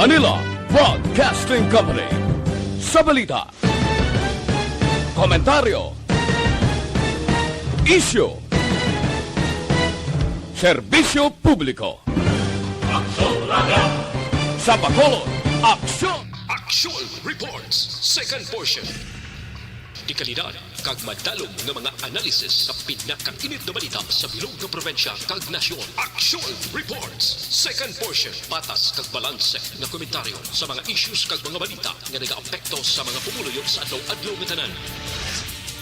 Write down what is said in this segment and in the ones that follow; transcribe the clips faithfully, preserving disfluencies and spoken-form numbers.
Manila Broadcasting Company. Sa balita, komentaryo, isyu, serbisyo publiko. Aksyon! Sa Bacolod, aksyon! Action Reports, second portion. Dekalidad kag madalom nga mga analysis sa pinakainit nga balita sa bilog nga probinsya kag nasyon. Action Reports, second portion. Patas kag balanse nga komentaryo sa mga issues kag mga balita nga nagaapekto sa mga pumuluyo sa adlaw-adlaw nga tanan.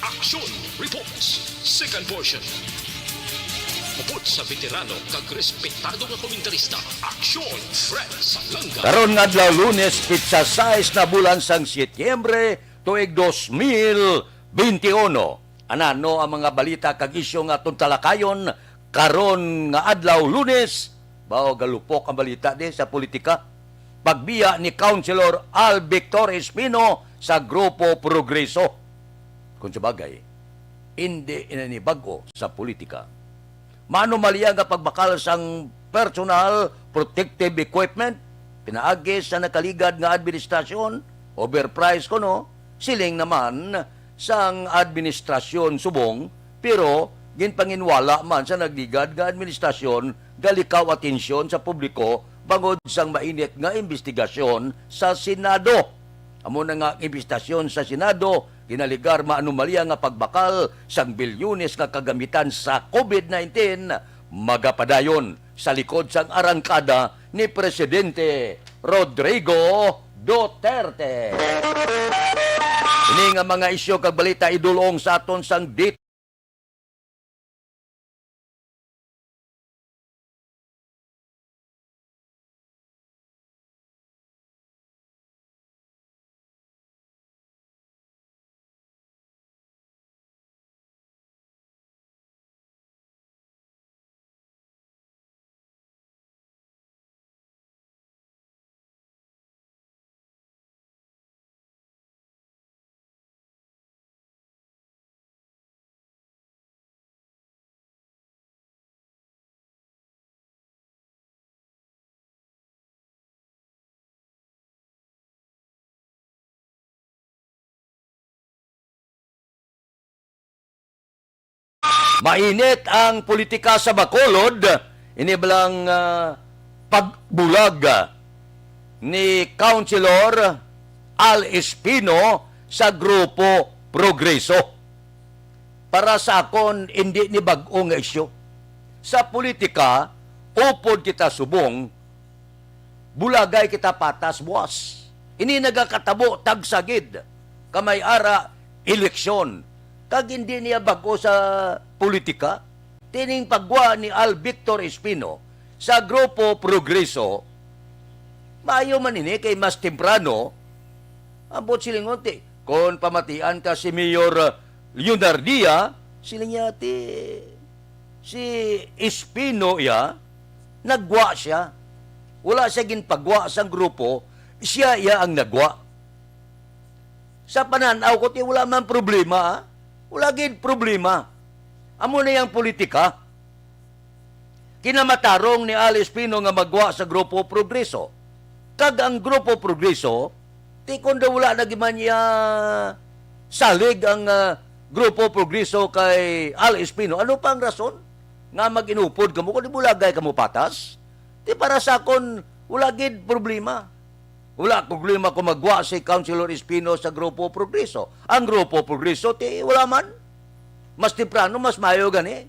Action Reports, second portion. Upod sa veterano kag respetado nga komentarista, Aksyon Fred Salanga. Karon nga adlaw, Lunes, pitsa sais na bulan sang Setyembre, tuig dos mil beinti uno. Anano ang mga balita kag isyu nga aton talakayon karon nga adlaw, Lunes? Bao, galupok ang balita di sa politika. Pagbiya ni Councilor Al Victor Espino sa Grupo Progreso. Kung sa bagay, indi ini bag-o sa politika. Maanomalya nga pagbakal sang personal protective equipment pinaagi sa nakaligad nga administrasyon, overpriced kuno, siling naman sang administrasyon subong, pero ginpanginwala man sa nagligad nga administrasyon galikaw atensyon sa publiko bangod sang mainit nga imbestigasyon sa Senado. Amo na nga ang imbestigasyon sa Senado ginaligar maanomalya nga pagbakal sang bilyones nga kagamitan sa COVID nineteen magapadayon sa likod sang arangkada ni Presidente Rodrigo Duterte. Ini nga mga isyu kag balita idulong sa aton sang Mainit ang politika sa Bacolod, ini balang, ah, pagbulag, ah, ni Councilor Al Espino sa Grupo Progreso. Para sa akon, indi ni bag-o nga isyu. Sa politika, upod kita subong, bulagay kita patas buas. Ini nagakatabo tagsa gid, kamay ara eleksyon. Kag indi niya bag-o sa politika. Tining paggwa ni Al Victor Espino sa Grupo Progreso, maayo man ini kay mas temprano, ambot silingon ti, kon pamatian ka si Mayor Leonardia, siling niya ti, si Espino iya, naggwa sia. Wala sia ginpagwa sang grupo, sia iya ang naggwa. Sa panan-aw ko, ti wala man problema, ah. Wala gid problema. Amo na yang politika. Kinamatarong ni Al Espino nga maggwa sa Grupo Progreso. Kag ang Grupo Progreso, ti kon daw wala na gid man niya salig ang, ah, Grupo Progreso kay Al Espino, ano pa ang rason nga mag-inupod kamo? Kung di bulagay kamo patas, ti para sa akon, wala gid problema. Wala problema kung maggwa si Councilor Espino sa Grupo Progreso. Ang Grupo Progreso, ti wala man. Mas temprano, mas maayo gani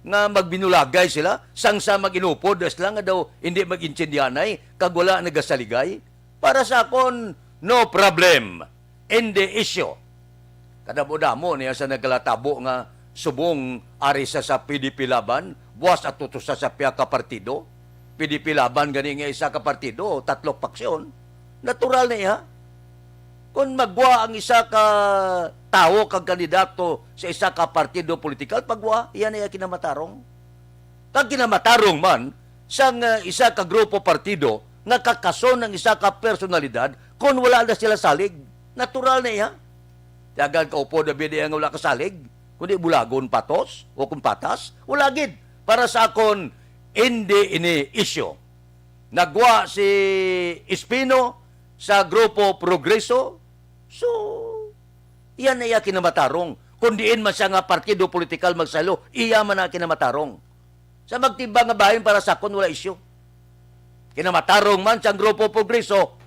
nga magbinulagay sila, sang sa mag-inupod sila nga daw hindi mag-intindihanay kag wala nagasaligay. Para sa akon, no problem. Indi isyu. Kadamo-damo niya sa nagkalatabo nga subong ari sa, sa P D P Laban, buas ato to sa, sa pihak ka partido. P D P Laban gani nga isa ka partido, tatlo ka paksyon. Natural na iya. Kung magwa ang isa ka tawo kag kandidato sa isa ka partido politikal, pagwa, iya na iya kinamatarong. Kag kinamatarong man sang, ah, isa ka grupo partido nga kakason ang isa ka personalidad kon wala na sila salig. Natural na iya. Dagan ka upod abi diya nga wala ka salig, kundi bulagon patos o kung patas, wala gid. Para sa akon, hindi ini isyu. Nagwa si Espino sa Grupo Progreso. So, iya na iya kinamatarong. Kung diin man siya nga partido politikal magsalo, iya man ang kinamatarong. Sa magtimbang nga bahin, para sa akon, wala isyu. Kinamatarong man sang Grupo Progreso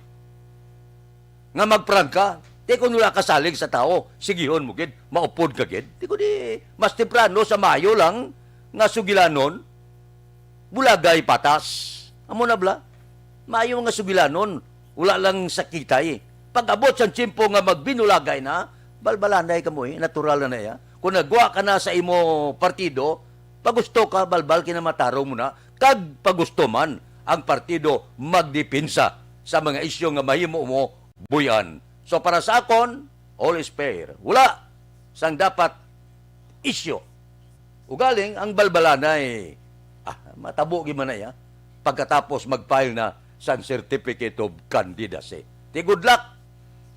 nga magprangka. Di, kung wala ka salig sa tawo, sigihon mo gid, maupod ka gid. Di, kundi mas temprano sa maayo lang nga sugilanon, bulagay patas. Amo na bala. Maayo nga sugilanon, wala lang sakitay. Pag-abot sang tiyempo nga magbinulagay na, balbalanay kamo, eh, natural na na iya. Kung nagwa ka na sa imo partido, pagusto ka, balbal, kinamatarong mo na, kag pagusto man ang partido magdepensa sa mga isyu nga mahimo mo buy-an. So, para sa akon, all is fair. Wala sang dapat isyu. Ugaling ang balbalanay, ah, matabo gid man na iya pagkatapos mag-file na sang Certificate of Candidacy. Di, good luck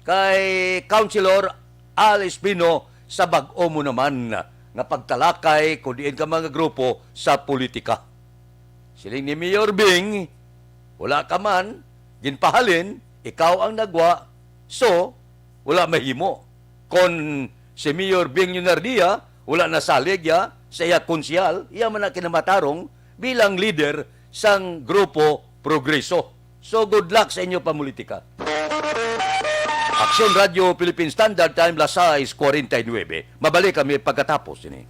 kay Councilor Al Espino sa bag-o mo naman nga pagtalakay kung diin ka mga grupo sa politika. Siling ni Mayor Bing, "Wala ka man, ginpahalin, ikaw ang nagwa, so, wala mahimo." Kon si Mayor Bing Leonardia wala nasalig ya sa iya konsehal, iya man ang kinamatarong bilang leader sang Grupo Progreso. So, good luck sa inyo pamulitika. Aksyon Radio Philippine Standard Time, las sais cuarenta y nueve. Mabalik kami pagkatapos ini.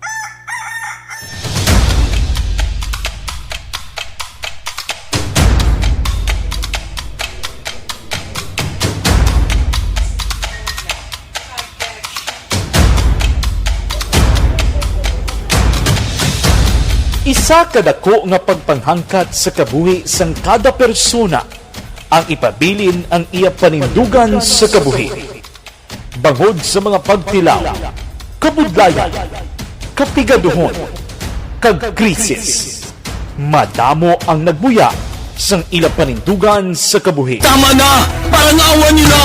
Isa ka dako nga pagpanghangkat sa kabuhi sang kada persona ang ipabilin ang iya panindugan sa kabuhi. Bangod sa mga pagtilaw, kabudlayan, kapigaduhon, kag krisis, madamo ang nagbuya sang ila panindugan sa kabuhi. Tama na! Parangawan niyo na!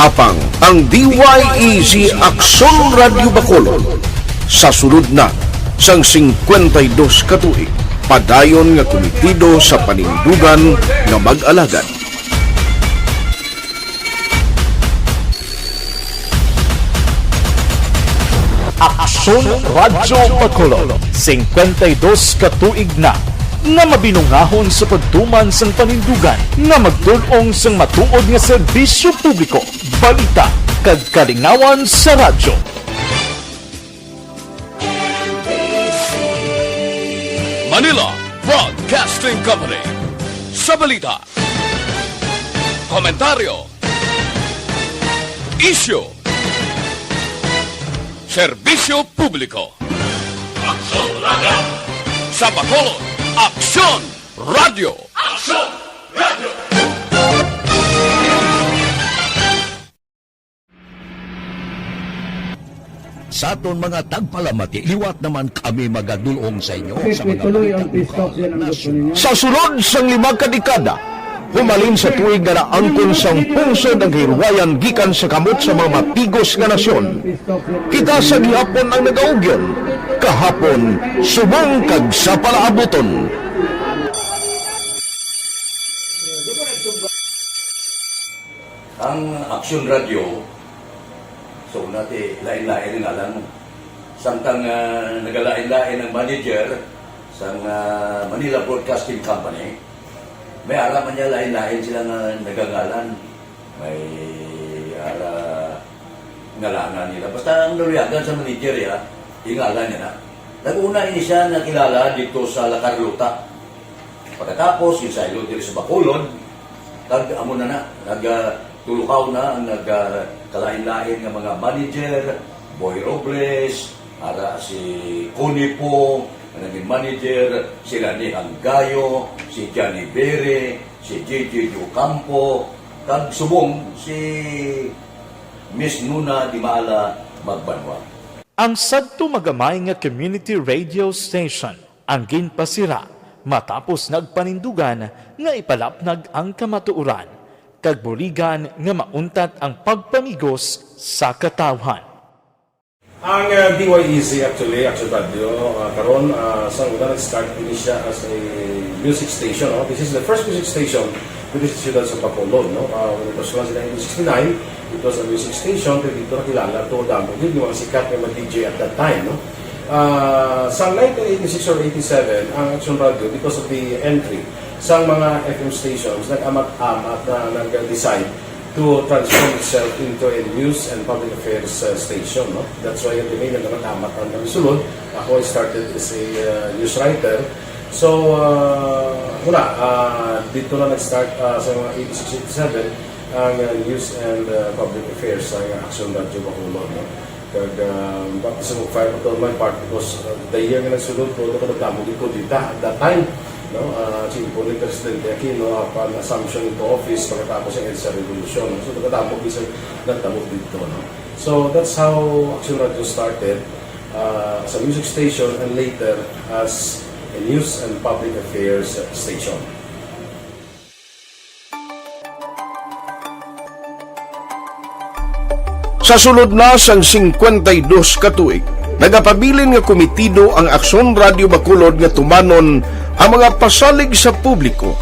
Apang ang D Y E G Aksyon Radyo Bacolod sa sulod na sang singkwenta y dos ka tuig, padayon nga komitido sa panindugan nga mag-alagad. Aksyon Radyo Bacolod, singkwenta y dos ka tuig na nga mabinungahon sa pagtuman sang panindugan nga magtul-ong sang matuod nga serbisyo publiko, balita, kag kalingawan sa radyo. Manila Broadcasting Company. Sa balita, komentaryo, isyu, serbisyo publiko. Aksyon Radyo. Sa Bacolod, Aksyon Radyo. Aksyon Radyo. Sa aton mga tagpalamati, liwat naman kami magadul-ong sa inyo sa mga balita lokal, nasyonal. Sa sulod sang lima ka dekada, humalin sa tuig nga naangkon sang pungsod ang kahilwayan gikan sa kamot sa mga mapigos nga nasyon, kita sa gihapon ang nagaugyon, kahapon, subong kag sa palaabuton. Ang Aksyon Radyo, sa una ti, lain-lain ang ngalan mo. Samtang, ah, nagalain-lain ang manager sang, ah, Manila Broadcasting Company, may ara man niya lain-lain sila nga nagangalan. May ara ngalanan nila. Basta ang naluyagan sa manager, ya, ingalan niya na. Nag-una ini siya nakilala dito sa La Carlota. Pagkatapos, ginsaylo diri sa Bacolod, kag amo na na, nag, ah, tulukaw na ang nag, ah, kalain-lain nga mga manager, Boy Robles, ara si Connie Pong, nga naging manager, si Lani Hanggayo, si Johnny Bere, si J J Ocampo, kag subong si Miss Nuna Dimala Magbanwa. Ang sadto magamay nga community radio station ang ginpasira matapos nagpanindugan nga ipalapnag ang kamatuoran kag buligan nga mauntat ang pagpamigos sa katawhan. Ang uh, D Y E Z actually, Action Radio, uh, karon uh, sa una nag-start ini siya as a music station. No? This is the first music station with the Ciudad sa Bacolod. No? Uh, when it was launched in nineteen sixty-nine, it was a music station, pero dito nakilala to damo gid yung mga sikat nga mga D J at that time. No? Uh, sa nineteen eighty-six or eighty-seven, ang Action Radio, because of the entry sa mga F M stations, nag-amat-amat na nag-decide to transform itself into a news and public affairs uh, station. No? That's why yung pinili na nag-amat ang kami sulod. Ako, I started as a uh, news writer. So, uh, wala, uh, dito na nag-start uh, sa mga eighty-six, eighty-seven ang uh, news and uh, public affairs sa uh, Action Radio Bacolod. No? Kag uh, baptism of fire to my part because uh, the year nga nagsunod, todo ko nagdamo gid ko dita at that time. No? Uh, si Impo ni Presidente Aquino, apan assumption into office pagkatapos ng EDSA Revolution. So, nagdamo gid sa nagdamo dito. No? So, that's how Action Radio started uh, as a music station and later as a news and public affairs station. Sa sulod na sang singkwenta y dos ka tuig, nagapabilin nga komitido ang Aksyon Radio Bacolod nga tumanon ang mga pasalig sa publiko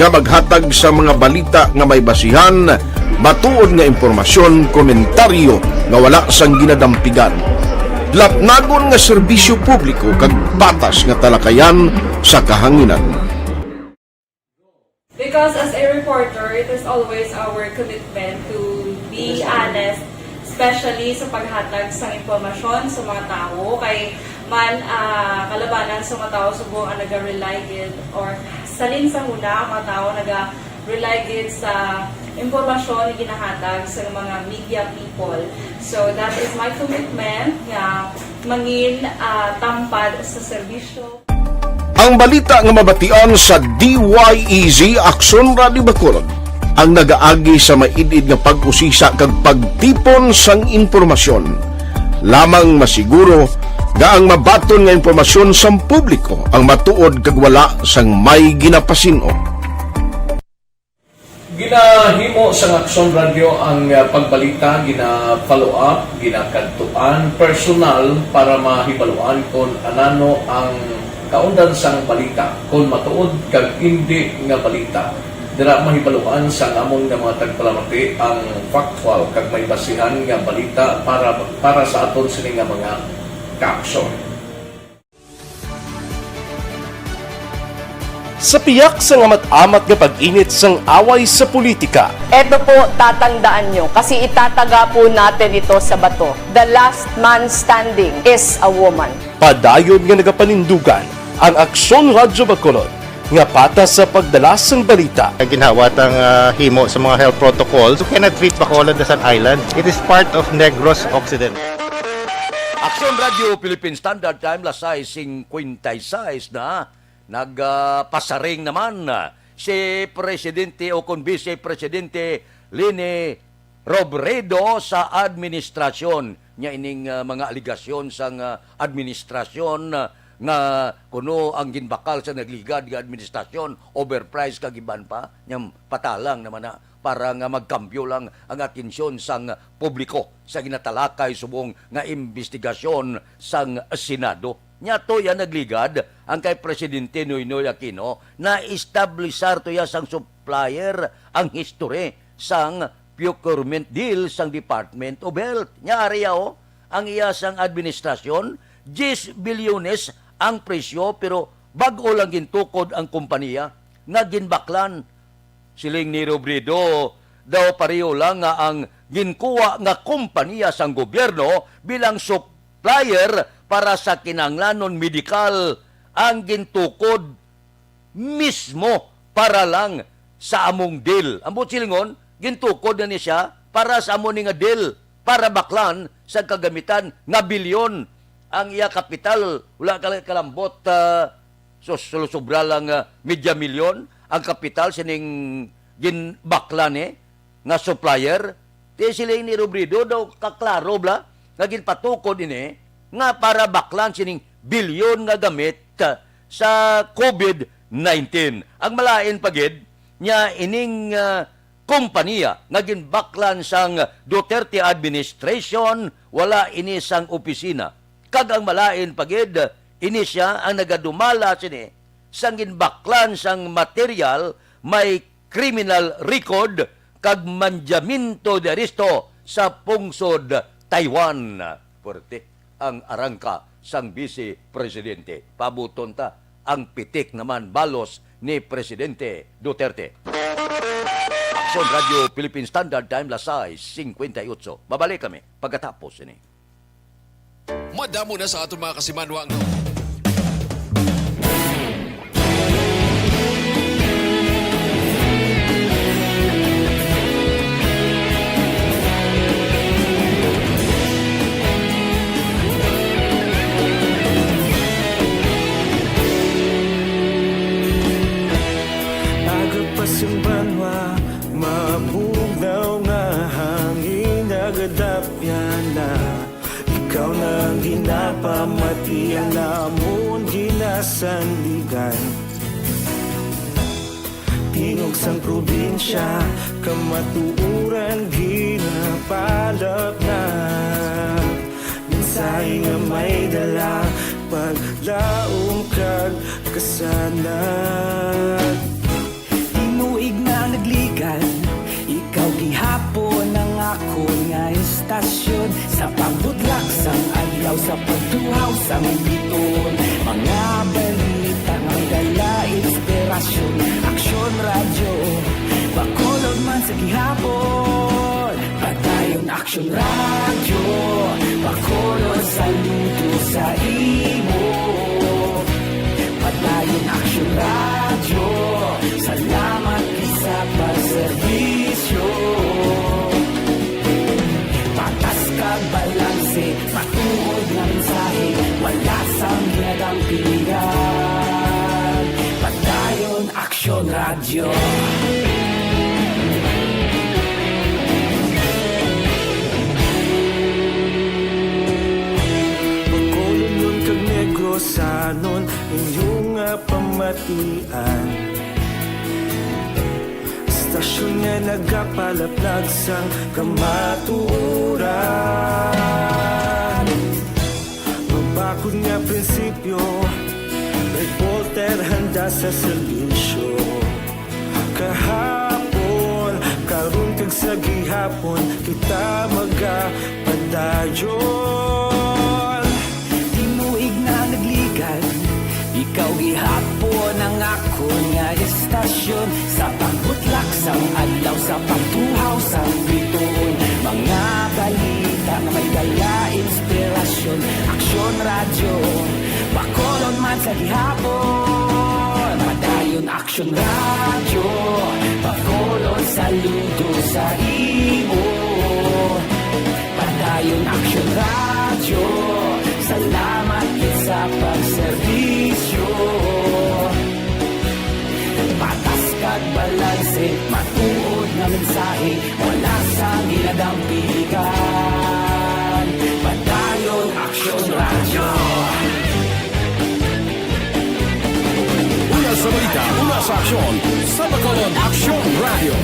nga maghatag sa mga balita nga may basihan, matuod nga impormasyon, komentaryo nga wala sang ginadampigan, lapnagon nga serbisyo publiko kag patas nga talakayan sa kahanginan. Because as a reporter, it is always our commitment to be honest, especially sa paghatag sang impormasyon sa mga tawo. Kay man ah, kalabanan sa mga tawo subong ang naga-rely gid or salin sa huna ang mga tawo naga-rely gid sa impormasyon nga ginahatag sa mga media people. So that is my commitment nga mangin ah, tampad sa serbisyo. Ang balita nga mabatian sa D Y E Z Aksyon Radio Bacolod ang nagaagi sa maid-id nga pag-usisa kag pagtipon sang impormasyon. Lamang masiguro nga ang mabaton nga impormasyon sang publiko ang matuod kag wala sang may ginapasin-o. Ginahimo sang Aksyon Radio ang ah, pagbalita, gina-follow up, ginakadtuan personal para mahibaluan kon anano ang kaundan sang balita, kon matuod kag indi nga balita. Dira mahibaluan sang amon nga mga tagpalamati ang factual kag may basihan nga balita para para sa aton sini nga mga kaaksyon. Sa piyak sang amat-amat nga pag-init sang away sa politika, Eto po, tatandaan nyo, kasi itataga po natin ito sa bato. The last man standing is a woman. padayon nga nagapanindugan ang Aksyon Radyo Bacolod nga patas sa pagdala sang balita. Ginhawa tang ah, himo sa mga health protocols. You cannot treat Bacolod as an island. It is part of Negros Occident. Aksyon Radio Philippine Standard Time, las sais cincuenta y seis na, nagpasaring naman si Presidente o kon Vice Presidente Leni Robredo sa administrasyon niya. Ining ah, mga aligasyon sang ah, administrasyon ah, nga kuno ang ginbakal sa nagligad nga administrasyon, overpriced kag iban pa, nya patalang naman na para nga magkambyo lang ang atensyon sang publiko sa ginatalakay subong nga imbestigasyon sang Senado. Nya to yan nagligad ang kay Presidente Noynoy Aquino na establisar to ya sang supplier ang history sang procurement deal sang Department of Health. Nya ari ya, oh, ang iya sang administrasyon, diyes bilyones ang presyo pero bag-o lang gintukod ang kompanya nga ginbaklan. Siling ni Robredo, daw pareho lang nga ang ginkuha nga kompanya sang gobyerno bilang supplier para sa kinahanglanon medikal ang gintukod mismo para lang sa among deal. Ang buot silingon, gintukod na ni siya para sa amo ni nga deal, para baklan sa kagamitan nga bilyon ang iya kapital. Wala ka kalambot, ah, so, so, sobra lang ah, media milyon ang kapital sining ginbaklan eh, nga supplier. Ti siling ni Robredo daw kaklaro bla nga ginpatukod ini nga para baklan sining bilyon nga gamit ah, sa COVID nineteen. Ang malain pa gid, nya ining ah, kompanya nga ginbaklan sang Duterte administration, wala ini sang opisina. Kag ang malain pa gid, ini sia ang nagadumala sini sang ginbaklan sang material may criminal record kag mandamiento de aresto sa pungsod Taiwan. Puwerte ang arangka sang Bise Presidente. Pabuton ta ang pitik naman balos ni Presidente Duterte. Aksyon Radio Philippine Standard Time, las sais cincuenta y ocho. Babalik kami pagkatapos ini. Madamo na sa aton mga kasimanwa nga Aga pa sang banwa, mabugnaw nga hangin nagadapyan na. Ikaw na ang ginapamati, ang amon ginasandigan. Tingog sang probinsya, kamatuoran ginapalapnap. Mensahe nga may dala, paglaom kag kasanag. Tinuig na nagligan, ikaw gihapon ang akon nga estasyon. Sa pagbutlak sang adlaw, sa pagtuhaw sang bituon, mga balita nga may dala inspirasyon. Aksyon Radyo, Bacolod man sa gihapon. Padayon Aksyon Radyo, Bacolod, saludo sa imo. Padayon Aksyon Radyo, salamat gid sa pagserbisyo. Patas kag balanse, matuod nga mensahe, wala sang ginadampigan. Padayon Aksyon Radyo. Bacolodnon kag Negrosanon, inyo nga pamatian. Estasyon nga nagapalaplag sang kamatuoran. Mabakod nga prinsipyo, reporter handa sa serbisyo. Kahapon, karon kag sa gihapon, kita magapadayon. Tinuig na nagligan, ikaw gihapon ang akon nga estasyon. Sa pagbutlak sang adlaw, sa pagtuhaw sang bituon, mga balita nga may dala inspirasyon. Aksyon Radyo, Bacolod man sa gihapon. Padayon Aksyon Radyo, Bacolod, saludo sa imo. Padayon Aksyon Radyo, salamat gid sa pagserbisyo. Patas kag balanse, matuod nga mensahe, wala sang ginadampigan. Padayon Aksyon Radyo. Una sa balita, una sa aksyon, sa Bacolod Aksyon Radyo.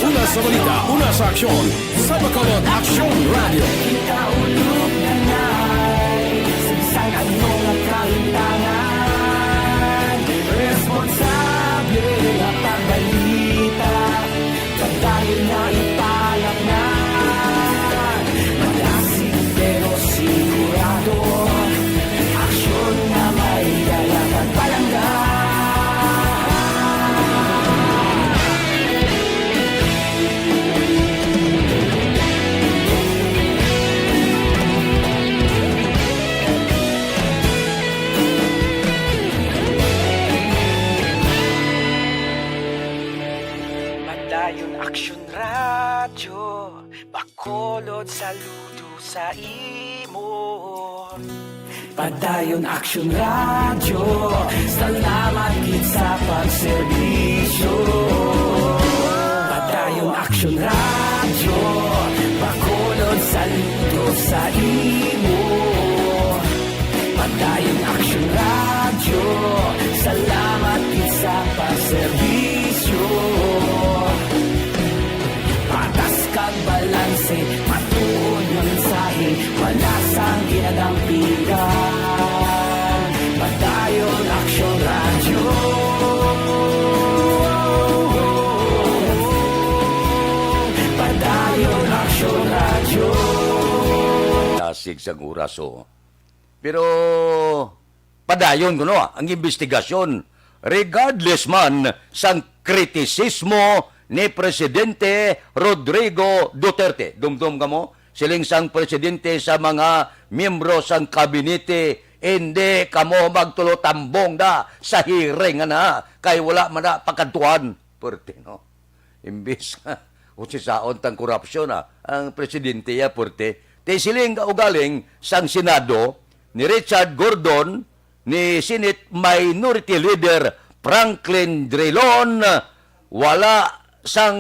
Una sa balita, una sa aksyon, sa Bacolod Aksyon Radyo. Kita ulog na nay, sa bisan ano nga kahintangan, responsable nga pagbalita. Padayon na ipalapngan, malasig pero sigurado. Aksyon nga may dala kag palangga. Padayon Aksyon Radyo, Bacolod, saludo sa imo. Padayon Aksyon Radyo, salamat gid sa pagserbisyo. Padayon Aksyon Radyo, Bacolod, saludo sa imo. Padayon Aksyon Radyo, salamat gid sa Sig sang oras, oh. Pero padayon kuno ang investigasyon, regardless man sang kritisismo ni Presidente Rodrigo Duterte. Dumdum kamo, siling sang presidente sa mga miyembro sang kabinete, "Hindi kamo magtulotambong na sa hearing, ana, kay wala man na pagkadtuan." Perte, no? Imbis nga usisaon tang korupsyon, ah, ang presidente ya, perte. Ti siling kaugaling sang Senado ni Richard Gordon, ni Senate Minority Leader Franklin Drilon, wala sang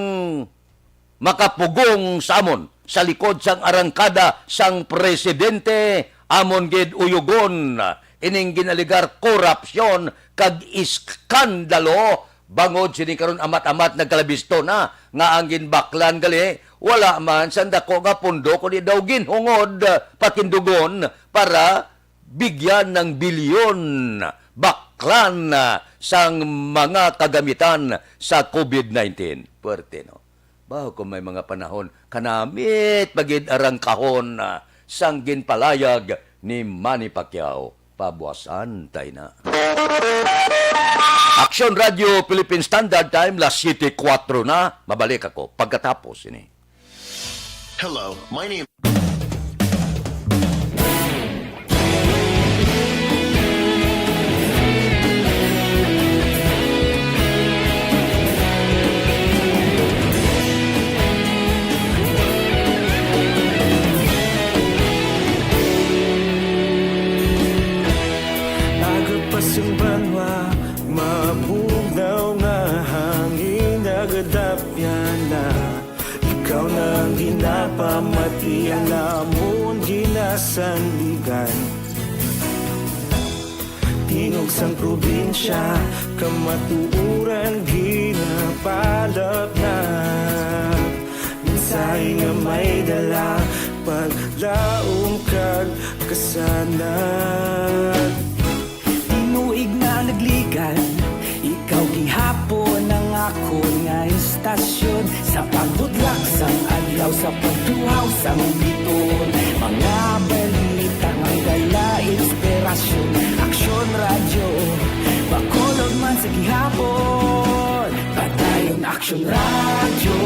makapugong sa amon sa likod sang arangkada sang presidente. Amon gid uyugon ining ginaligar korupsyon kag iskandalo. Bangod sini karon, amat-amat nagkalabisto na nga ang ginbaklan gali wala man sang dako nga pondo, kundi daw ginhungod, patindugon para bigyan ng bilyon baklan, ah, sang mga kagamitan sa covid nineteen. Puwerte, no? Baho ko may mga panahon, kanamit pa gid arang kahon, ah, sang ginpalayag ni Manny Pacquiao. Pabuasan tay na. Aksyon Radio Philippine Standard Time, las siete kuwatro na. Mabalik ako pagkatapos ini. Hello, my name Aga pa sang banwa, mabugnaw nga hangin, nagadapyan na. Ikaw na ang ginapamati, ang amon ginasandigan. Tingog sang probinsya, kamatuoran ginapalapnat. Mensahe nga may dala, paglaom kag kasanag. Tinuig na nagligan, ikaw gihapon ang akon nga istasyon. Sa pagbutlak sang adlaw, sa pagtuhaw sang bituon, mga balita nga dala inspirasyon. Aksyon Radyo, Bacolod man sa gihapon. Padayon Aksyon Radyo,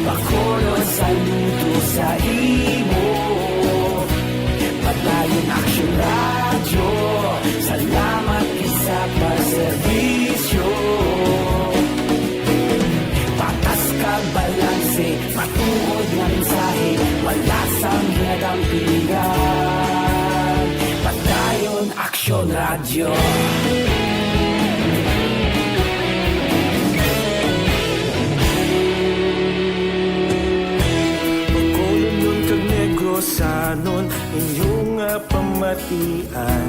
Bacolod, saludo sa imo. Padayon Aksyon Radyo, salamat gid sa pagserbisyo. Patas kag balanse, matuod nga mensahe, wala sang ginadampigan. Padayon Aksyon Radyo. Bacolodnon kag Negrosanon, inyo nga pamatian.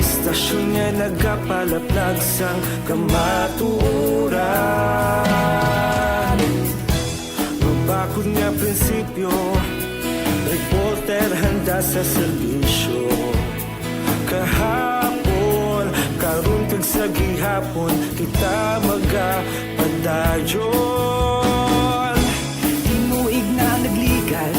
Istasyon nga nagapalaplag sang kamatuoran. Mabakod nga prinsipyo, reporter handa sa serbisyo. Kahapon, karon, kag sa gihapon, kita magapadayon. Tinuig na nagligan,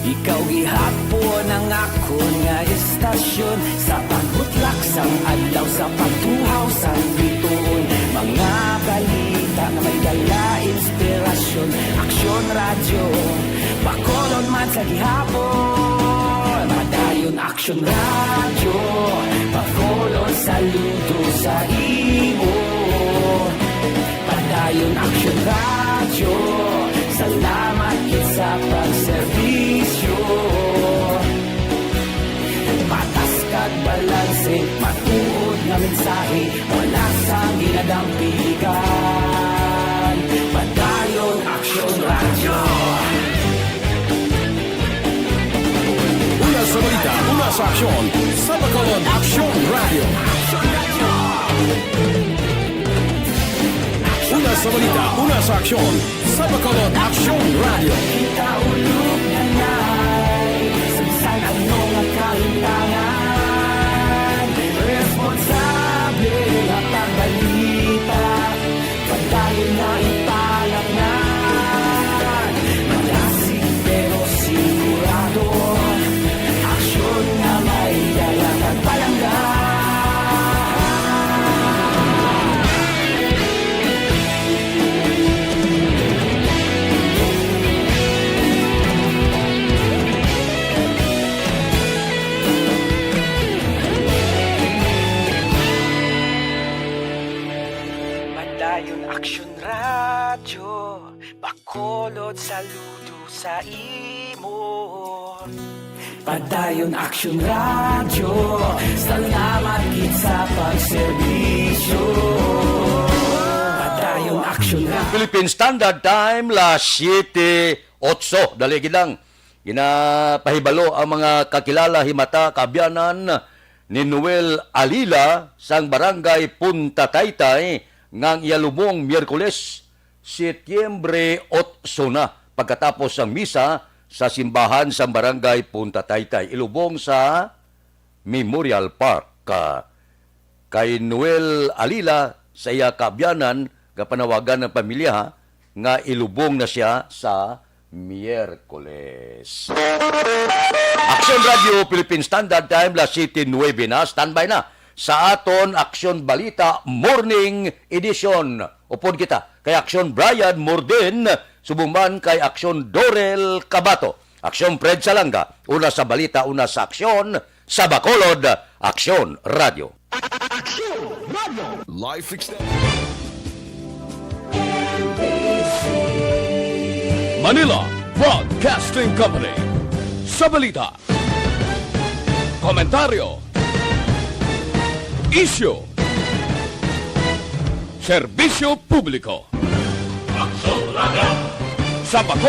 ikaw gihapon ang akon nga istasyon. Sa pagbutlak sang adlaw, sa pagtuhaw sang bituon, mga balita nga may dala inspirasyon. Aksyon Radyo, Bacolod man sa gihapon. Padayon Aksyon Radyo, Bacolod, saludo sa imo. Padayon Aksyon Radyo, salamat gid sa pagserbisyo. Patas kag balanse, matuod nga mensahe, wala sang ginadampigan. Padayon Aksyon Radyo. Una sa balita, una sa aksyon, sa Bacolod Aksyon Radyo. Una sa balita, una sa aksyon, sa Bacolod Aksyon Radyo. Kita ulog na nay, sa bisan ano nga kahimtangan, responsable nga pagbalita, padayon na ipalapngan. Malasig pero sigurado. Saludo sa imo. Padayon Action Radio, salamat gid sa pagserbisyo. Padayon Action Radio. Philippine Standard Time, las siete otso. Dali gid lang. Ginapahibalo ang mga kakilala, himata, kaabyanan ni Noel Alila sang Barangay Punta Taytay nga ang iya lubong Miyerkules, Setyembre otso na, pagkatapos sang misa sa simbahan sang Barangay Punta Taytay, ilubong sa Memorial Park. Ka-, kay Noel Alila sa iya kaabyanan nga panawagan ng pamilya, ha, nga ilubong na siya sa Miyerkules. Action Radio Philippine Standard Time, las siete nuebe na. Standby na sa aton Action Balita Morning Edition. Upod kita kay Action Brian Morden, subong man kay Action Dorel Cabato. Action Fred Salanga, una sa balita, una sa aksyon, sa Bacolod, Action Radio. Action Radio. Life Extended. Manila Broadcasting Company. Sa balita, komentaryo, isyu, serbisyo publiko. Action Radio. Sa Bacolod,